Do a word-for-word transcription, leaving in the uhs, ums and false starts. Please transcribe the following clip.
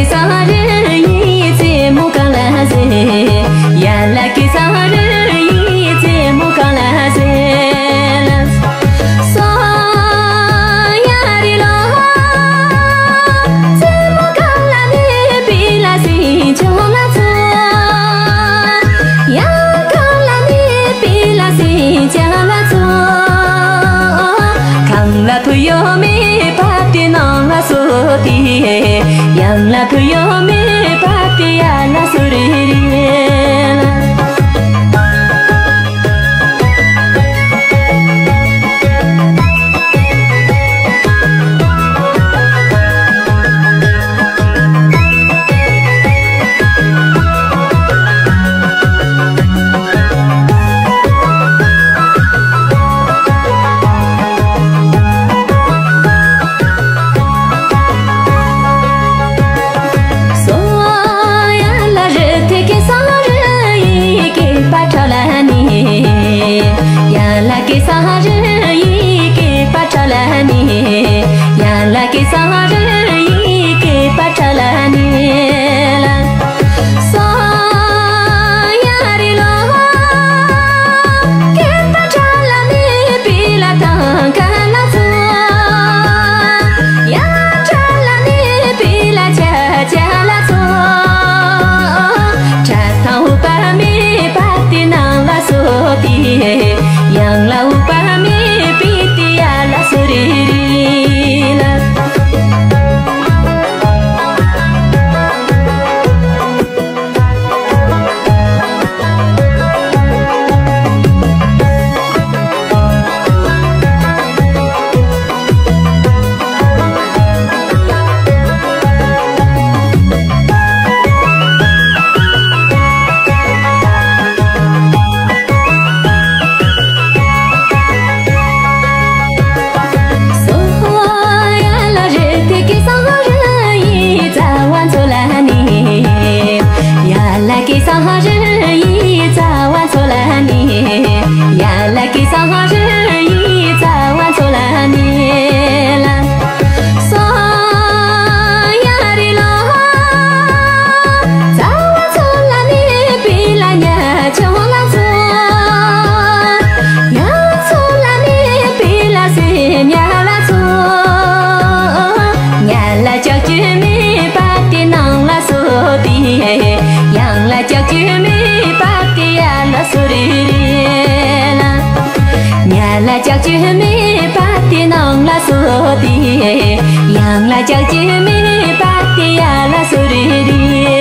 སང་རི་ཡི་རྩེ་མོ་གང་ལ་ཟེར། ཡ་ལ་ཀི་སང་རི་ཡི་རྩེ་མོ་གང་ལ་ཟེར། སོ་ཡ་རི་ལོ། རྩེ་མོ་གང་ལ་ནི་པི་ལ་སི་ཆོ་ལ་ཚོ། ཡ་གང་ལ་ནི་པི་ལ་སི་ཆ་ལ་ཚོ། གང་ལ་ཐུ་ཡོ་མི་པ་ཏི་ནང་ལ་སོ་ཏི། ཡང་ལ་ཐུ་ཡོ་མི་པ་ཏི་ཡ་ལ་སུ་རི་རི་ལ། སོ་ཡ་ལ་རི་ཐི་ཀི་སང་རི་ཡི་ཀི་པ་ཁྲ་ལ་ནི། ཡ་ལ་ཀི་སང་རི་ཡི་ཀི་པ་ཁྲ་ལ་ནི། ཡ་ལ་ཀི་སང་རི་ཡི་ཀི་པ་ཁྲ་ལ་ནི་ལ། སོ་ཡ་རི་ལོ། ཀེ་ཏ་ཁྲ་ལ་ནི་པི་ལ་ཐང་ཀ་ལ་ཚོ། ཡ་ཁྲ་ལ་ནི་པི་ལ་ཆ་ཆ་ལ་ཚོ། ཁྲ་ཐང་ཧུ་པ་མི་པ་ཏི་ནང་ལ་སོ་ཏི། ཡང་ལ་ཧུ་པ་མི་པི་ཏི་ཡ་ལ་སོ་རི་རི་ལ། སོ་ཡ་ལ་རི་ཐི་ཀི་སང་རི་ཡི་རྩ་བ་མཚོ་ལ་ནི། ཡ་ལ་ཀི་སང་རི་ཡི་རྩ་བ་མཚོ་ལ་ནི། ཡ་ལ་ཀི་སང་རི་ཡི་རྩ་བ་མཚོ་ལ་ནི་ལ། སོ་ཡ་རི་ལོ། རྩ་བ་མཚོ་ལ་ནི་པི་ལ་ཉ་ཆུང་ལ་ཚོ། ཉ་ཚོ་ལ་ནི་པི་ལ་སི་ཉ་ལ་ཚོ། ཉ་ལ་ལྕགས་ཀྱུ་མི་པ་ཏི་ནང་ལ་སོ་ཏི། ཡང་ལ་ལྕགས་ཀྱུ་མི་པ་ཏི་ཡ་ལ་སོ་རི་རི་ལ། ཉ་ལ་ལྕགས་ཀྱུ་མི་པ་ཏི་ནང་ལ་སོ་ཏི། ཡང་ལ་ལྕགས་ཀྱུ་མི་པ་ཏི་ཡ་ལ་སོ་རི་རི།